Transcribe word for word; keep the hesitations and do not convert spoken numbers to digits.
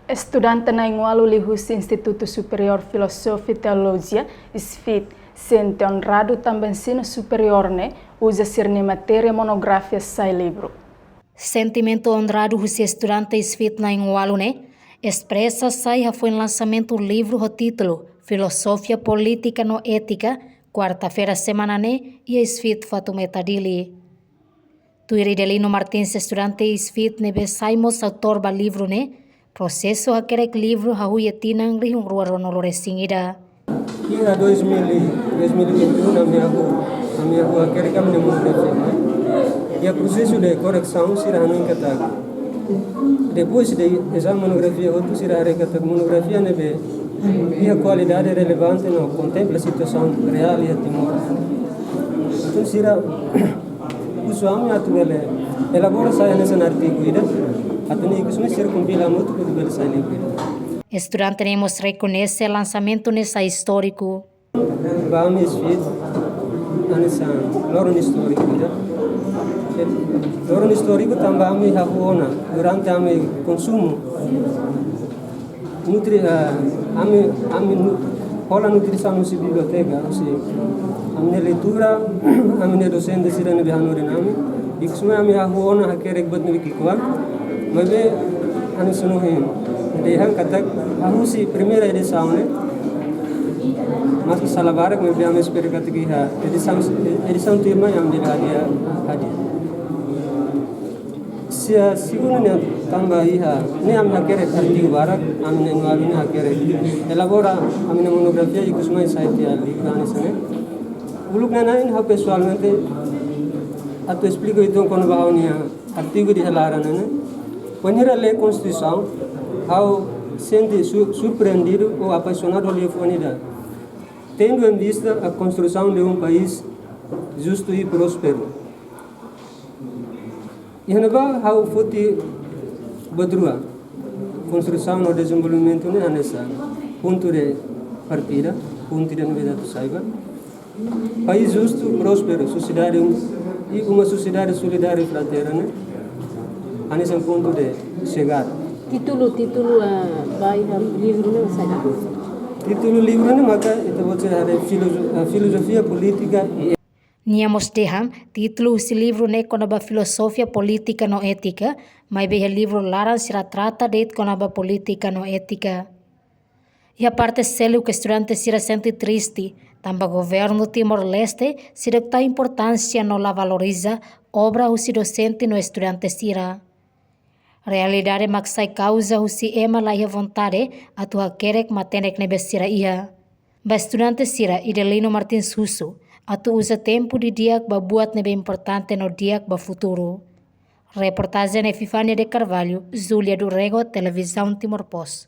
Estudante na'in-ualu liuhusi Institutu Superiór Filozofia i Teolojia, SFIT, sente onradu tanba ensinu superiór ne'e uza sira-nia matéria monografia sai livru. Sentimentu onradu husi estudante SFIT na'in-ualu ne'e espresa sai hafoin lansamentu livru ho títulu Filozofia Polítika no Étika, kuarta-feira semana ne'e, iha SFIT Fatumeta Dili. Tuir Idelino Martins, estudante SFIT ne'ebé sai mós autór ba livru ne'e, prosesu hakerek livru hahú iha tinan rihun rua ruanulu resin ida. Iha dois mil e, dois mil e vinte e um, ami hahú, ami hahú hakerek ami-nia monografia, iha prosesu de korresaun sira hanoin katak, depois de ezame monografia hotu, sira haree katak monografia ne'ebé iha kualidade relevante no kontempla situasaun reál iha Timor. Entaun sira husu ami atu bele elabora sai hanesan artigu ida, atu nune'e ikus mai sira kompila hamutuk atu bele sai livru ida. Estudante ne'e mós rekoñese lansamentu ne'e sai istóriku. Ba ami SFIT hanesan loron istóriku ida. Loron istóriku tanba ami hahú ona durante ami konsumu nutri-, eh, ami, ami nu-, hola nutrisaun husi biblioteka, husi ami-nia leitura, ami-nia dosente sira ne'ebé hanorin ami, ikus mai ami hahú ona hakerek buat ne'ebé ki'ikoan, maibé ami sunu hin dehan katak hahú husi primeira edisaun ne'e, maski sala barak, maibé ami espera katak iha edisaun, edisaun tuirmai ami bele hadi'a, hadi'a. Iha segundu ne'e tanba iha ne'e ami hakerek artigu barak, ami na'in-ualu ne'e hakerek elabora ami-nia monografia ikus mai sai tiha livru hanesan ne'e. Uluk nanain ha'u pesoalmente atu esplika uitoan kona-ba ha'u-nia artigu iha laran ne'e. Wainhira lee Konstituisaun, ha'u sente su-, surpreendidu ou apaixonadu liu fó ida, tendo em vista a construção de um país justo e próspero. Iha ne'ebá ha'u foti buat rua. Konstrusaun no dezenvolvimentu ne'e hanesan pontu de partida, pontu de novidade saiba. País justu, prósperu, sosiedade um, e uma sociedade solidária e fraterna ne'e hanesan pontu de xegada. Títulu, títulu, ah, ba iha livru ne'e saida? Títulu livru ne'e maka ita-boot sira haree filozo-, ah, filozofia polítika i Nia mós dehan, títulu husi livru ne'e kona-ba filozofia polítika no étika, maibé iha livru laran sira trata de'it kona-ba polítika no étika. Iha parte seluk estudante sira sente triste, tanba governu Timor-Leste seidauk tau importánsia no la valoriza obra husi dosente no estudante sira. Realidade mak sai kauza husi ema la iha vontade atu hakerek matenek ne'ebé sira iha. Ba estudante sira, Idelino Martins husu atu uza tempu didi'ak ba buat ne'ebé importante no di'ak ba futuru. Reportajen Epifania de Carvalho, Julia do Rego, Televizaun Timor Post.